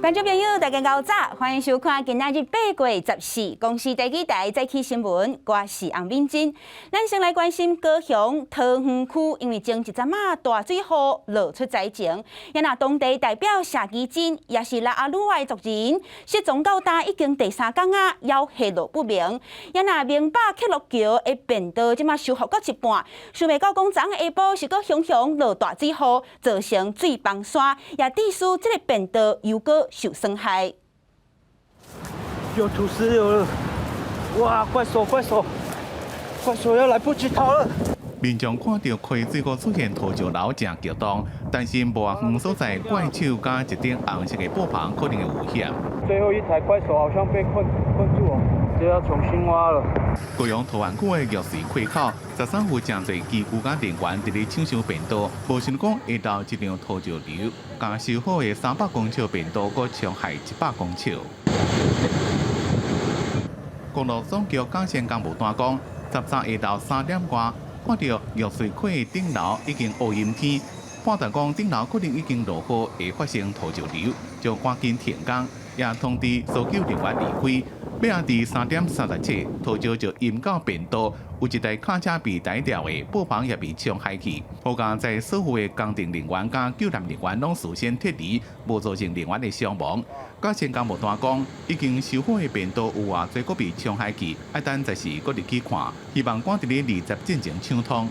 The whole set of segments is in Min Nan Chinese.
觀眾朋友，大家𠢕早，歡迎收看今仔日8月14公視第二台早起新聞，我是洪敏珍。咱先來關心高雄桃園區，因為前一陣仔大水雨落出災情，也若當地代表謝其真，也是拉阿魯的族人，失蹤到今已經第三工啊，猶下落不明。也若明霸客樂橋的便道這馬修復到一半，想袂到講昨下晡是閣雄雄落大水雨，造成水崩山，也致使這个便道又閣受損害。有土石流了！哇，快手快手，快手要來不及逃了！民眾看著溪水閣出現土石流，誠激動，擔心無遠所在怪手佮一頂紅色的布棚可能會危險。最後一台怪手好像被困困住了，這要重新挖了。高雄桃園區的玉穗溪口，13有誠濟機具佮人員佇咧搶修便道，無想講下晝這場土石流，共修好的300公尺便道，閣沖害100公尺。公路總局甲線工務單講，13下晝3點外，看著玉穗溪的頂樓已經烏陰天，判斷講頂樓可能已經落雨，會發生土石流，就趕緊停工，也通知搜救人員離開。尾仔佇3點37，土石就淹到便道，有一台卡車被擋著的布棚也被沖海去。好佳哉所有的工程人員佮救難人員攏事先撤離，無造成人員的傷亡。甲線工務單講，已經修好的便道有偌濟閣被沖海去，愛等暫時閣入去看，希望趕佇咧20進前搶通。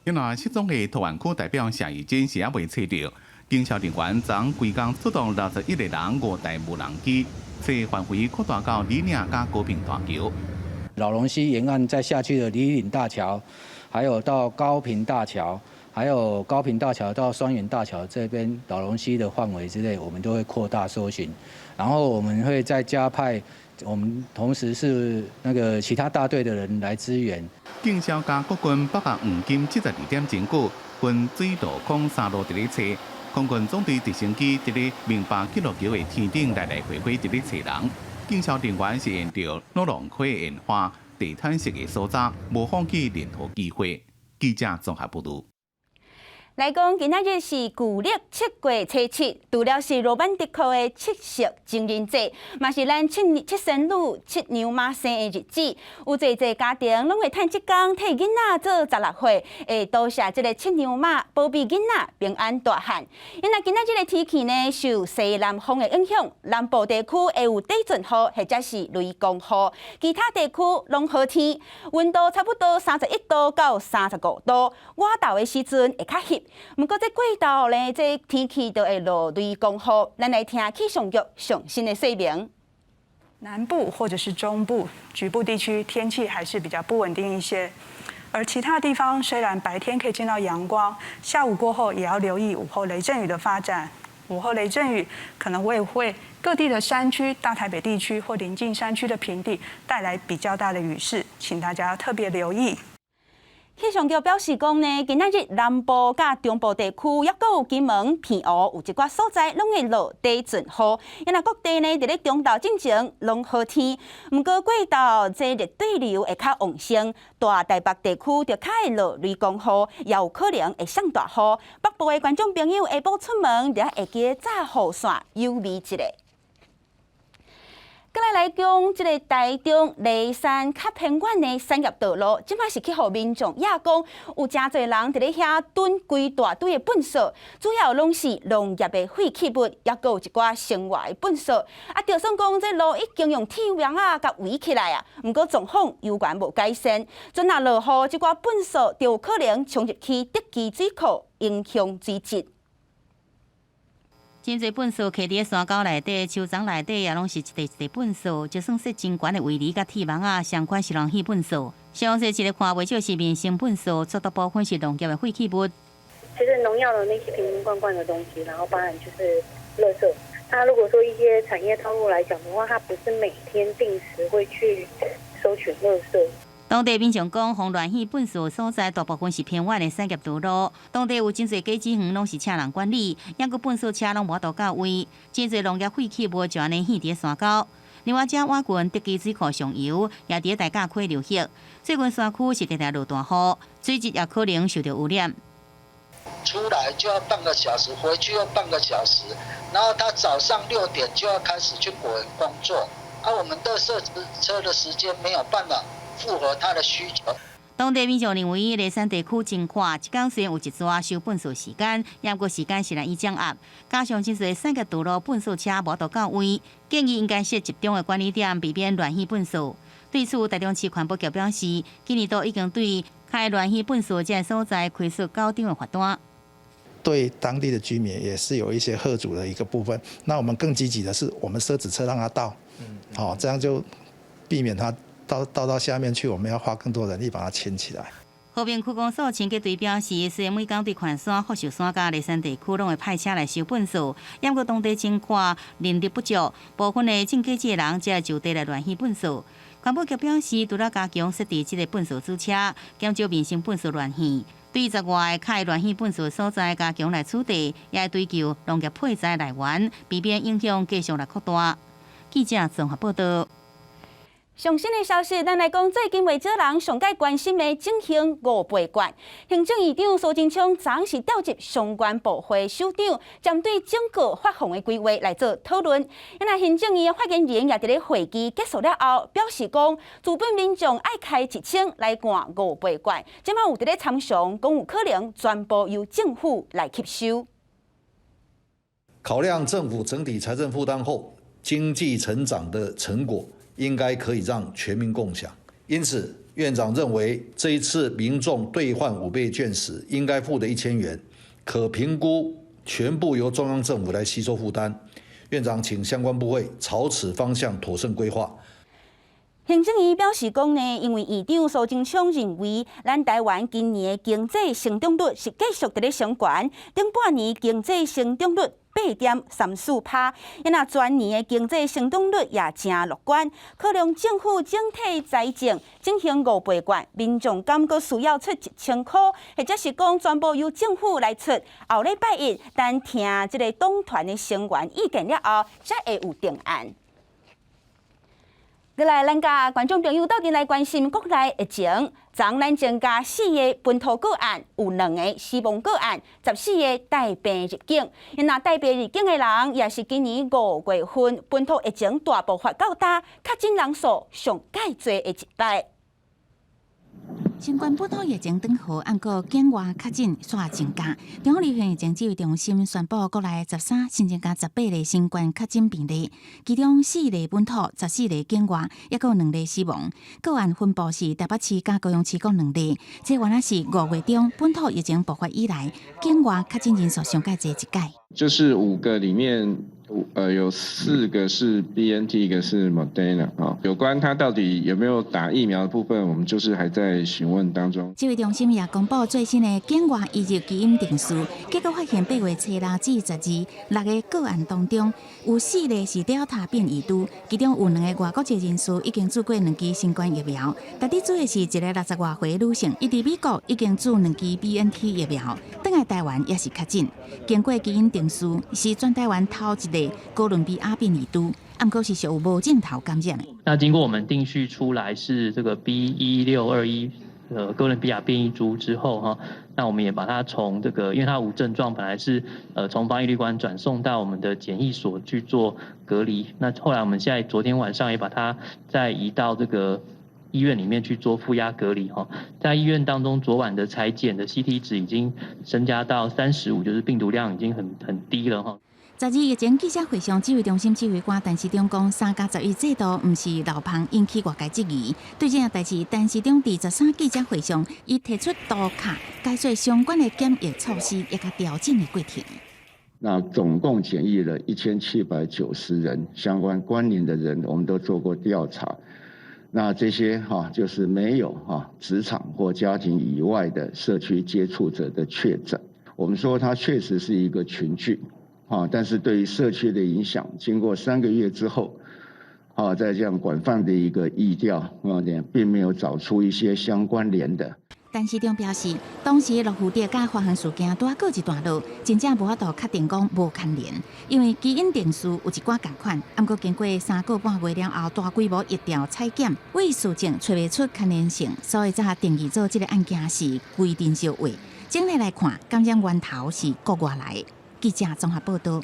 另外，失蹤的桃園區代表謝宜真是猶未揣著。警消人員昨規工出動61個人，五台無人機，揣範圍擴大到里嶺佮高屏大橋。荖濃溪沿岸再下去的里嶺大橋，還有到高屏大橋，還有高屏大橋到雙園大橋這邊荖濃溪的範圍之內，我們都會擴大搜尋。然後我們會再加派，我們同時是那個其他大隊的人來支援。警消佮國軍北角黃金72點鐘過，分水陸空三路佇咧揣。空軍總隊直升機佇咧明霸客樂橋的天頂來來回回佇咧揣人。警消人員是沿著荖濃溪沿岸地毯式的搜查，無放棄任何機會。記者綜合報導。來講，今仔日是舊曆7月初7，除了是羅曼蒂克的七夕情人節，嘛是咱七七仙女七娘媽生的日子。有濟濟家庭攏會趁這工替囡仔做16歲，會多謝這个七娘媽保庇囡仔平安大漢。因為今仔日的天氣呢，受西南風的影響，南部地區會有短陣雨或者是雷公雨，其他地區攏好天，溫度差不多31度到35度。午晝的時陣會較翕。毋過這過晝咧，這天氣就會落雷公雨。咱來聽氣象局上新的說明。南部或者是中部局部地區天氣還是比較不穩定一些，而其他地方雖然白天可以見到陽光，下午過後也要留意午後雷陣雨的發展。午後雷陣雨可能會為各地的山區、大台北地區或鄰近山區的平地帶來比較大的雨勢，請大家特別留意。氣象局表示講呢，今仔日南部佮中部地區，抑閣有金門、澎湖有一寡所在攏會落短陣雨。因為各地呢，佇咧中晝進前攏好天，毋過過晝這熱對流會較旺盛，大台北地區就較會落雷公雨，也有可能會上大雨。北部的觀眾朋友下晡出門，著會記得帶雨傘，有備一下。閣來來講，這个台中梨山較偏遠的產業道路，這擺是去予民眾掖講，有誠濟人佇咧遐囤規大堆的糞埽，主要攏是農業的廢棄物，抑閣有一寡生活的糞埽。啊，就算講這路已經用鐵網仔共圍起來啊，毋過狀況猶原無改善。陣若落雨，這寡糞埽就有可能沖入去竹崎水庫，影響水質。真濟糞埽囥佇山溝內底、樹叢內底，也攏是一塊一塊糞埽。就算設真懸的圍籬佮鐵網仔，相款是人棄糞埽。詳細一个看袂少是民生糞埽，絕大部分是農業的廢棄物。其實農藥的那些瓶瓶罐罐的東西，然後包含就是垃圾。那如果說一些產業道路來講的話，它不是每天定時會去收取垃圾。當地民眾講，予亂棄糞埽所在大部分是偏遠的產業道路，當地有真濟果子園攏是請人管理，抑閣糞埽車攏無法度到位，真濟農業廢棄物就按呢棄佇山溝。另外，這倚近竹崎水庫上游，也佇大甲溪流域，最近山區是常常落大雨，水質也可能受著污染。出來就要半個小時，回去又半個小時，然後他早上6點就要開始去果園工作，啊，我們的垃圾車的時間沒有辦法符合他的需求。當地民眾認為，梨山地區真闊，一工雖然有一逝收糞埽時間，毋過時間實難以掌握。加上真濟產業道路糞埽車無法度到位，建議應該設集中的管理點，避免亂棄糞埽。對此，台中市環保局表示，今年度已經對開亂棄糞埽這个所在開出九張的罰單。對當地的居民也是有一些嚇阻的一個部分。那我們更積極的是，我們砂紙車讓他倒，好，這樣就避免他倒到下面去，我們要花更多人力把它清起來。和平區公所清潔隊表示，雖然每工對環山、福壽山佮梨山地區攏會派車來收糞埽，毋過當地真闊，人力不足，部分的種果子的人才會就地來亂棄糞埽。環保局表示，除了加強設置這个糞埽主車，減少民生糞埽亂棄，對10外个較會亂棄糞埽所在加強來取締，也會追究農業廢材來源，避免影響繼續來擴大。記者綜合報道。上新的消息，咱來講最近袂少人上蓋關心的振興五倍券。行政院長蘇貞昌昨是召集相關部會首長，針對整個發放的規劃來做討論。那行政院的發言人也佇咧會議結束了後，表示講，資本民眾愛開1000來換五倍券，這馬有佇咧參詳，講有可能全部由政府來吸收。考量政府整體財政負擔後，經濟成長的成果，應該可以讓全民共享，因此院長認為這一次民眾兌換五倍券時應該付的1000元，可評估全部由中央政府來吸收負擔。院長請相關部會朝此方向妥善規劃。行政院表示講呢，因為院長蘇貞昌認為，咱台灣今年的經濟成長率是繼續佇咧升懸，頂半年經濟成長率8.34%，若全年的經濟成長率也誠樂觀，考量政府整體財政振興五倍券，民眾感覺需要出1000箍，或者是講全部由政府來出。後禮拜一，等聽這个黨團的成員意見了後，才會有定案。過來，咱佮觀眾朋友鬥陣來關心國內疫情。昨咱增加四个本土個案，有兩个死亡個案，14个帶病入境。若帶病入境的人，也是今年5月份本土疫情大爆發到今，確診人數上蓋濟的一擺。新冠本土疫情轉好，毋過境外確診煞增加。中央流行疫情指揮中心宣布，國內13新增加18例新冠確診病例，其中四例本土，14例境外，抑閣有兩例死亡。個案分布是台北市佮高雄市各兩例。這原來是5月中本土疫情爆發以來，境外確診人數上蓋濟一擺。就是五個裡面，有四個是 BNT，一個是 Moderna 啊。有關他到底有沒有打疫苗的部分，我們就是還在詢問當中。指揮中心也公布最新的境外移入基因定序，結果發現8月初6至12六个個案當中，有四例是 Delta 變異株，其中有兩个外國籍人士已經注過兩劑新冠疫苗。特別注意的是一个60外歲女性，伊佇美國已經注兩劑 BNT 疫苗，轉來台灣也是確診。經過基因定序，是全台灣頭一例哥倫比亞變異株，毋過是屬於無症頭感染的。那經過我們定序出來是這個 B1621哥倫比亞變異株之後哈，那我們也把它從這個，因為它無症狀，本來是從防疫旅館轉送到我們的檢疫所去做隔離。那後來我們現在昨天晚上也把它再移到這個醫院裡面去做負壓隔離哈。在醫院當中，昨晚的採檢的 CT 值已經增加到35，就是病毒量已經很低了哈。12疫情記者會上，指揮中心指揮官陳時中講，3加11制度毋是漏縫，引起外界質疑。對這件代誌，陳時中佇13記者會上，伊提出圖卡解說相關的檢疫措施以及調整的過程。那總共檢疫了1790人，相關關聯的人，我們都做過調查。那這些哈就是沒有哈職場或家庭以外的社區接觸者的確診。我們說它確實是一個群聚。啊，但是對於社區的影響，經過3個月之後，啊，在這樣廣泛的一個疫調啊，並沒有找出一些相關聯的。陳時中表示，當時諾富特佮華航事件拄過一段落，真正無法度確定講無牽連，因為基因定序有一寡仝款，毋過經過3個半月了後，大規模疫調採檢，對事證揣袂出牽連性，所以才定義做這个案件是規定小話。整體來看，感染源頭是國外來的。記者綜合報道。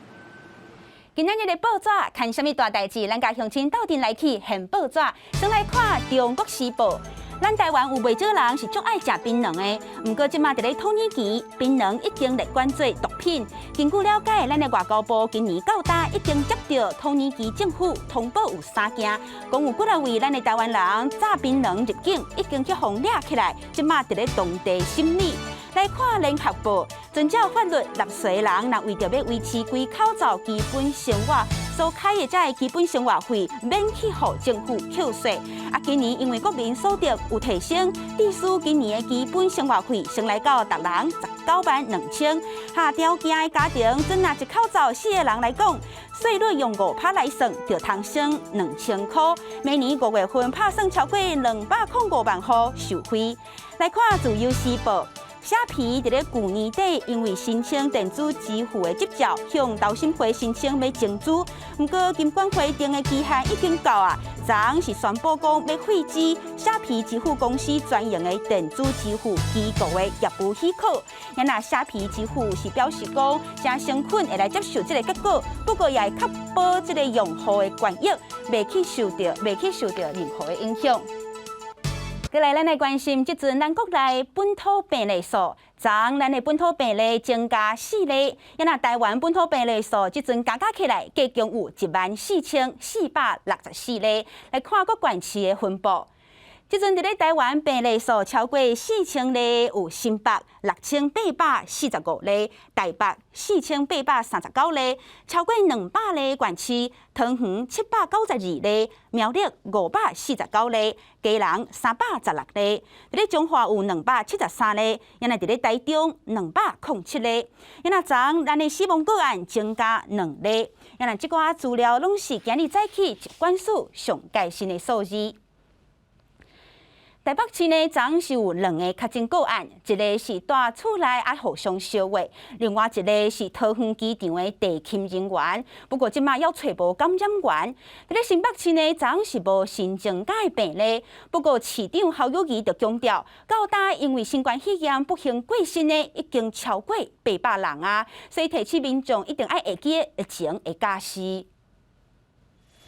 今仔日的報紙看啥物大代誌？咱佮鄉親鬥陣來去現報紙，先來看《中國時報》。咱台灣有袂少人是足愛食檳榔的，毋過這馬佇咧土耳其，檳榔已經列管做毒品。根據了解，咱的外交部今年到今已經接到土耳其政府通報有三件，講有幾若位咱的台灣人詐檳榔入境，已經去予掠起來，這馬佇咧當地審理。來看聯合報，遵照法律，納稅人若為著欲維持規口罩基本生活所開的這个基本生活費，免去予政府扣稅。啊，今年因為國民所得有提升，致使今年的基本生活費升來到逐人192,000。合條件的家庭，準若一口罩四個人來講，稅率用5%來算，就通省2000箍。明年五月份拍算超過205萬戶受惠。來看自由時報。蝦皮佇咧舊年底，因為申請電子支付的執照，向投審會申請欲增資，毋過金管會定的期限已經到啊，昨昏是宣布講欲廢止蝦皮支付公司專營的電子支付機構的業務許可。啊若蝦皮支付是表示講，誠誠懇會來接受這个結果，不過也會確保這个用戶的權益，袂去受著任何的影響。過來，咱來關心，這陣咱國內本土病例數，昨昏咱的本土病例增加四例，啊若台灣本土病例數，這陣加加起來，計共有14,464例。來看各縣市的分布。這陣佇咧台灣病例數超過4000例，有新北6845例，台北4839例，超過200例縣市，桃園792例，苗栗549例，基隆316例，佇咧彰化有273例，啊若佇咧台中207例，啊若昨昏咱的死亡個案增加兩例，啊若這寡資料攏是今日早起疾管署上蓋新的數字。台北市呢，昨昏是有兩個確診個案，一个是蹛厝內啊互相相話，另外一个是桃園機場的地勤人員。不過這馬猶揣無感染源。佇咧新北市呢，昨昏是無新增加的病例。不過市長侯友宜就強調，到今因為新冠肺炎不幸過身的已經超過800人啊，所以提醒民眾一定愛會記疫情會加時。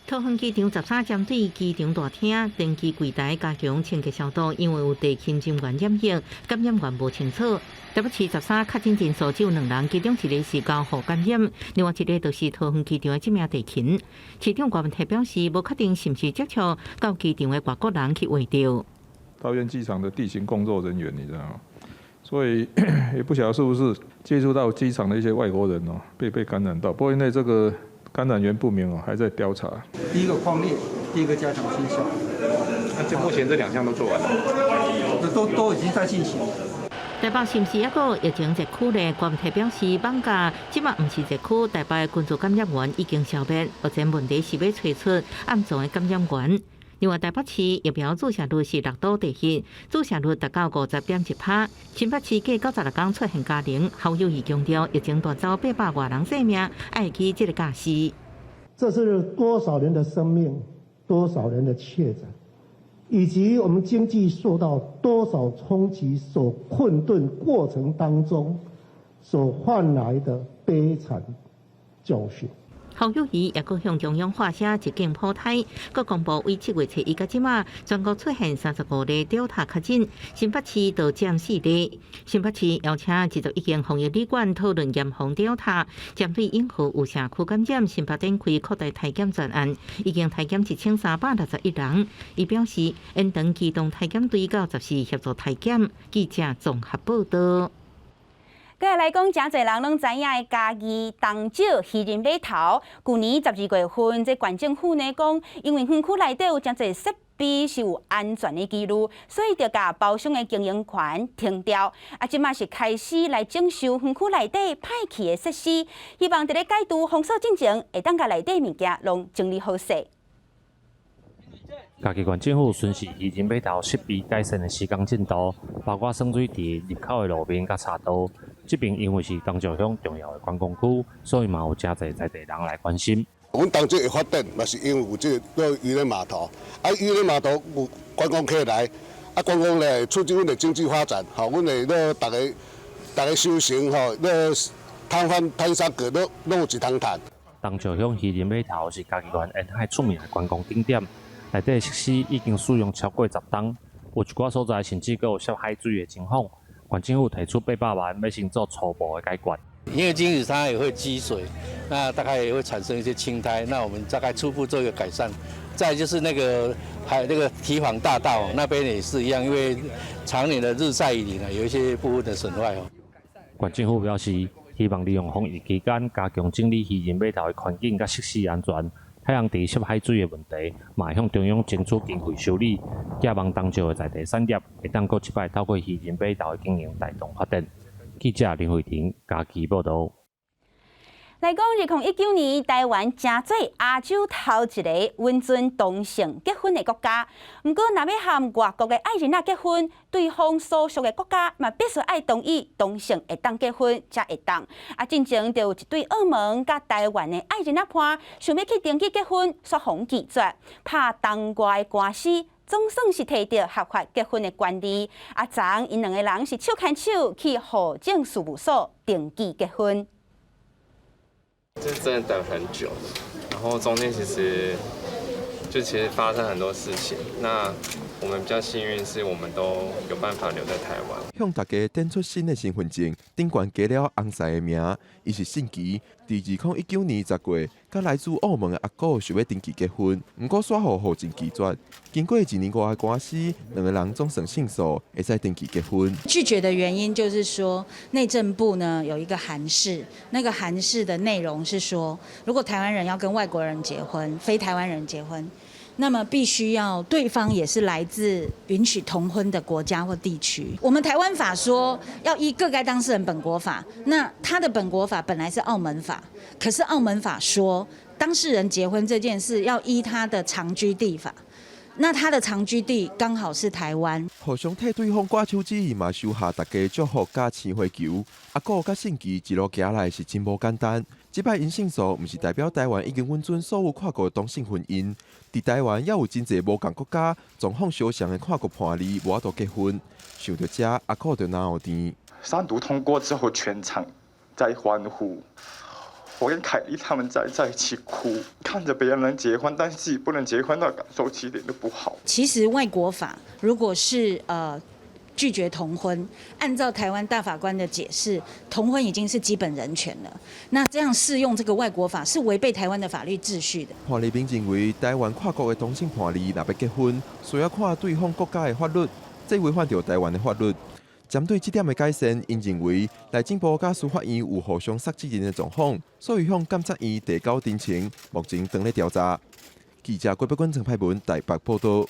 桃園機場13針對機場大廳登機櫃台加強清潔消毒，因為有地勤人員染疫，感染源無清楚。台北市13確診人數只有兩人，其中一个是交互感染，另外一个就是桃園機場的這名地勤。市長郭文泰表示，無確定是毋是接觸到機場的外國人去畫著。桃園機場的地勤工作人員，你知道嗎？所以也不曉得是不是接觸到機場的一些外國人哦，被感染到。不過因為這個感染源不明哦，還在調查。第一個匡列，第二個加強清消。那就目前這兩項都做完了？都已經在進行。台北是毋是猶閣疫情熱區咧？郭文泰表示，艋舺這馬毋是熱區，台北的群聚感染源已經消滅，目前問題是欲揣出暗藏的感染源。另外，台北市疫苗注射率是六都第一，注射率達到50.1%。新北市過96天出現加零，侯友宜強調，疫情帶走800外人性命，愛會記這个教訓。這是多少人的生命，多少人的確診，以及我們經濟受到多少衝擊，所困頓過程當中所換來的悲慘教訓。侯友宜也閣向中央發聲，一徑普胎，閣公布為7月初一到這馬，全國出現35例 Delta 確診，新北市就佔四例。新北市邀請21間防疫旅館討論嚴防 Delta，針對永和有社區感染，新北展開擴大篩檢專案，已經篩檢1361人。伊表示，延長機動篩檢隊到十四協助篩檢。記者綜合報道。過來講，誠濟人攏知影的嘉義東石漁人碼頭，舊年12月份，這縣政府呢講，因為園區內底有誠濟設備是有安全的疑慮，所以就共包商的經營權停掉。啊，這馬是開始來整修園區內底歹去的設施，希望佇咧解除封鎖進前，會當共內底物件攏整理好勢。嘉義縣政府巡視漁人碼頭設備改善的施工進度，包括耍水池入口的路面佮岔道。這爿因為是東石鄉重要的觀光區，所以嘛有誠濟在地人來關心。阮東石會發展，嘛是因為有這个漁人碼頭。啊，漁人碼頭有觀光客來，啊，觀光來促進阮的經濟發展，吼，阮會咧逐个逐家收成吼，那攤販攤商個攏攏有一通趁。東石鄉漁人碼頭是嘉義縣沿海出名的觀光景點，內底設施已經使用超過10冬，有一寡所在甚至閣有涉海水的情況。縣政府提出800萬，欲先做初步的解決。因為金子它也會積水，那大概也會產生一些青苔，那我們大概初步做一個改善。再就是那個還有那個堤防大道那邊也是一樣，因為常年的日曬雨淋啊，有一些部分的損壞哦。縣政府表示，希望利用防疫期間加強整理漁人碼頭的環境佮設施安全，太陽池涉海水的問題，嘛會向中央爭取經費修理，寄望東石的在地產業會當閣一擺透過漁人碼頭的經營帶動發展。記者林慧婷嘉義報導。來講，2019年，台灣成做亞洲頭一个允准同性結婚的國家。毋過，若欲和外國的愛人仔結婚，對方所屬的國家嘛必須愛同意同性會當結婚才會當。啊，進前就有一對澳門佮台灣的愛人仔伴，想欲去登記結婚，煞予人拒絕，拍同外的官司，總算是提著合法結婚的權利。啊，昨𪜶兩个人是手牽手去戶政事務所登記結婚。這真的等很久，然後中間其實發生很多事情。那我們比較幸運，是我們都有辦法留在台灣。向大家展出新的身份證，頂懸加了翁婿的名，伊是信奇。佇2019年10月，佮來自澳門的阿古想欲登記結婚，毋過煞予戶政拒絕。經過一年外的官司，兩个人總算勝訴，會使登記結婚。拒絕的原因就是說，內政部呢有一個函釋，那個函釋的內容是說，如果台灣人要跟外國人結婚，非台灣人結婚，那麼必須要對方也是來自允許同婚的國家或地區。我們台灣法說要依各該當事人本國法，那他的本國法本來是澳門法，可是澳門法說當事人結婚這件事要依他的常居地法，那他的常居地剛好是台灣。互相替對方掛手指，嘛收下大家祝福佮鮮花球。阿古佮信奇一路行來是真無簡單。這擺𪜶勝訴，毋是代表台灣已經允准所有跨國同性婚姻。佇台灣猶有真濟無仝國家狀況相像的跨國伴侶無法度結婚。想著這，阿古就流予甜。三讀通過之後，全場在歡呼，我跟凱莉他們在一起哭，看着別人能結婚，但是自己不能結婚，那感受其實一點都不好。其實外國法如果是拒絕同婚，按照台灣大法官的解釋，同婚已經是基本人權了。那這樣適用這個外國法是違背台灣的法律秩序的。潘麗萍認為，台灣跨國的同性伴侶若欲結婚，需要看對方國家的法律，這違反著台灣的法律。針對這點的改善，𪜶認為內政部佮司法院有互相捒責任的狀況，所以向監察院提交陳情，目前正咧調查。記者郭碧君、陳派文台北報導。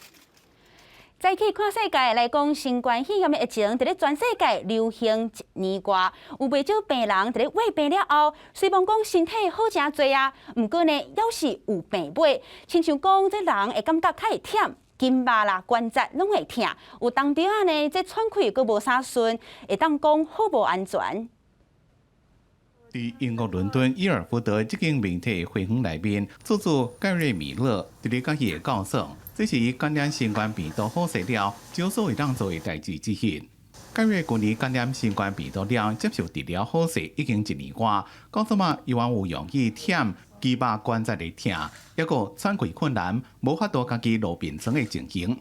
再去看世界來講，新冠肺炎的疫情佇咧全世界流行一年外，有袂少病人佇咧患病了後，雖罔講身體好誠濟啊，毋過呢，猶是有病尾，親像講這人會感覺較會忝，筋肉啦、關節攏會疼，有當時仔呢，這喘氣閣無啥順，會當講好無安全。佇英國倫敦伊爾福德這間媒體花園內面，厝主蓋瑞米勒佇咧佮伊的教授，這是伊感染新冠病毒好勢了，少數會當做的代誌之一。蓋瑞舊年感染新冠病毒了，接受治療好勢已經一年外，講這馬猶原有容易忝、肌肉關節的疼，抑閣喘氣困難，無法度家己落病床的情形。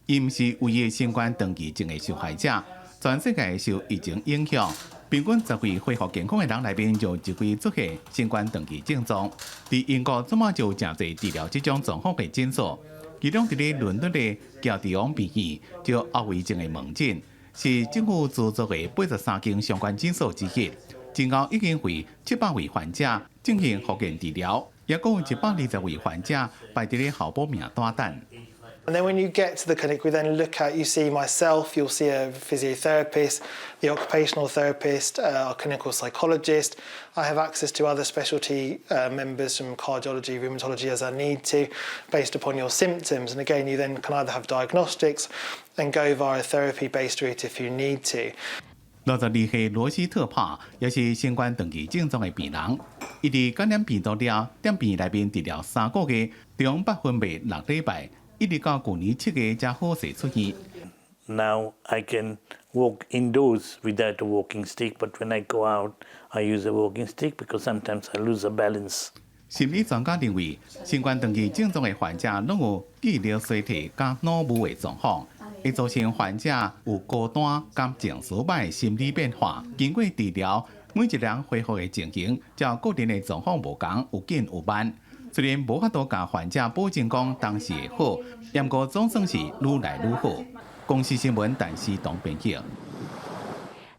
伊毋是唯一新冠長期症的受害者，全世界受疫情影響，平均10位恢復健康的人內面就一位出現新冠長期症狀。佇英國這馬就有誠濟治療這種狀況的診所，其中佇咧倫敦的喬治王病院就後遺症的門診，是政府資助的83間相關診所之一。前後已經為700位患者進行復健治療，抑閣有120位患者排佇咧候補名單等。 And then when you get to the clinic, we then look at, you see myself, you'll see a physiotherapist, the occupational therapist, our clinical psychologist. I have access to other specialty members from cardiology, rheumatology as I need to, based upon your symptoms. And again, you then can either have diagnostics and go via a therapy-based route if you need to. 62歲羅斯特帕也是新冠長期症狀的病人，伊佇感染病毒了，踮病院內面治療3個月，中百分袂6禮拜，一直到舊年7月才好勢出院。Now I can walk indoors without a walking stick, but when I go out, I use a walking stick because sometimes I lose a balance. 心理專家認為，新冠長期症狀的患者攏有記憶力衰退佮腦霧的狀況，會造成患者有孤單、佮情緒䆀的心理變化。經過治療，每一個人恢復的情形，照個人的狀況無仝，有緊有慢。雖然無法度共患者保證講當時會好，毋過總算是愈來愈好。公視新聞，陳思東編輯。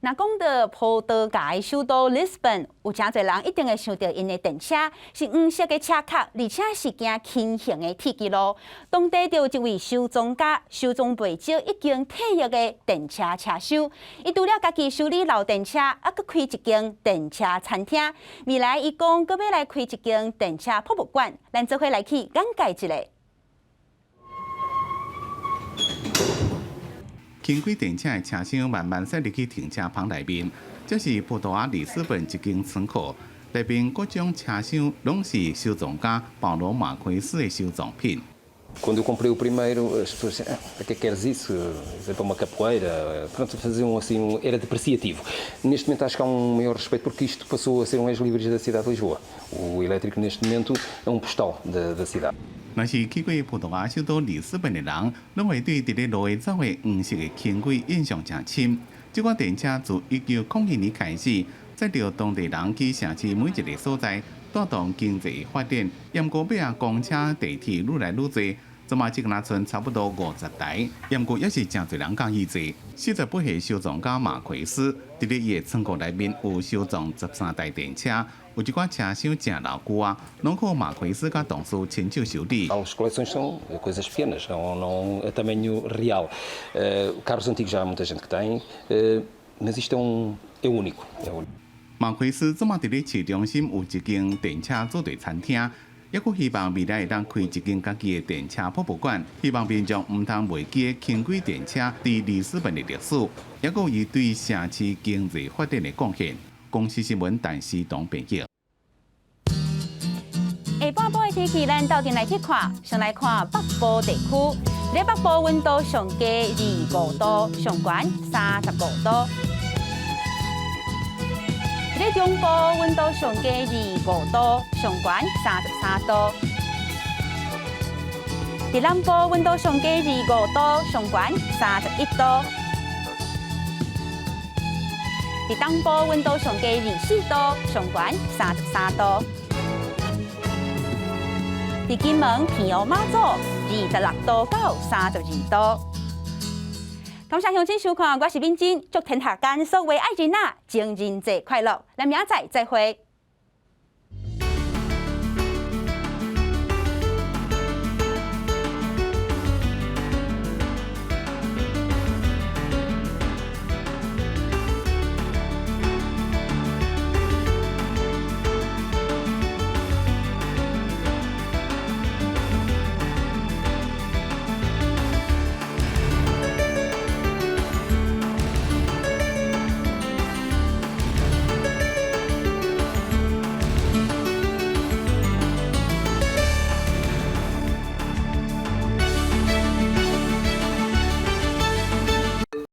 若講到葡萄牙的首都里斯本，有誠濟人一定會想著𪜶的電車，是黃色的車殼，而且是行輕型的鐵枝路。當地就有一位收藏家，收藏袂少已經退役的電車車廂。伊除了家己修理老電車，猶閣開一間電車餐廳。未來伊講，閣欲來開一間電車博物館，咱做伙來去眼界一下。輕軌電車的車廂慢慢駛入去停車棚內面，這是葡萄牙里斯本一間倉庫，內面各種車廂攏是收藏家保羅馬奎斯的收藏品。 Quando eu comprei o primeiro, as pessoas diziam, ah, para que queres isso? É para uma capoeira. Pronto, faziam assim, era depreciativo. Neste momento acho que há um maior respeito porque isto passou a ser um ex-libris da cidade de Lisboa. O elétrico neste momento é um postal da cidade. 若是去過葡萄牙首都里斯本的人，攏會對佇咧路下走的黃色的輕軌印象誠深。這款電車自1901年開始，載著當地人去城市每一個所在，帶動經濟發展。毋過尾仔公車、地鐵愈來愈濟，這馬只若賰差不多50台，毋過猶是誠濟人佮意坐。48歲收藏家馬奎斯，佇咧伊的倉庫內面有收藏13台電車。有一寡車廂誠老舊啊，攏靠馬奎斯佮同事親手修理。 As coleções são coisas pequenas, não, não a tamanho real. Carros antigos já há muita gente que tem, mas isto é único. É único. 馬奎斯這馬佇咧市中心有一間電車組隊餐廳，猶閣希望未來會當開一間家己的電車博物館，希望民眾毋通袂記輕軌電車佇里斯本的歷史，猶閣伊對城市經濟發展的貢獻。公視新聞陳思東編輯。下半晡的天氣，咱鬥陣來去看。先來看北部地區，咧北部溫度上低25度，上懸35度。咧中部溫度上低25度，上懸33度。佇南部溫度上低25度，上懸31度。佇東部溫度上低24度，上懸33度。佇金門、澎湖、馬祖，26度到32度。感謝鄉親收看，我是敏珍，祝天下間所有愛人仔，情人節快樂。咱明仔載再會。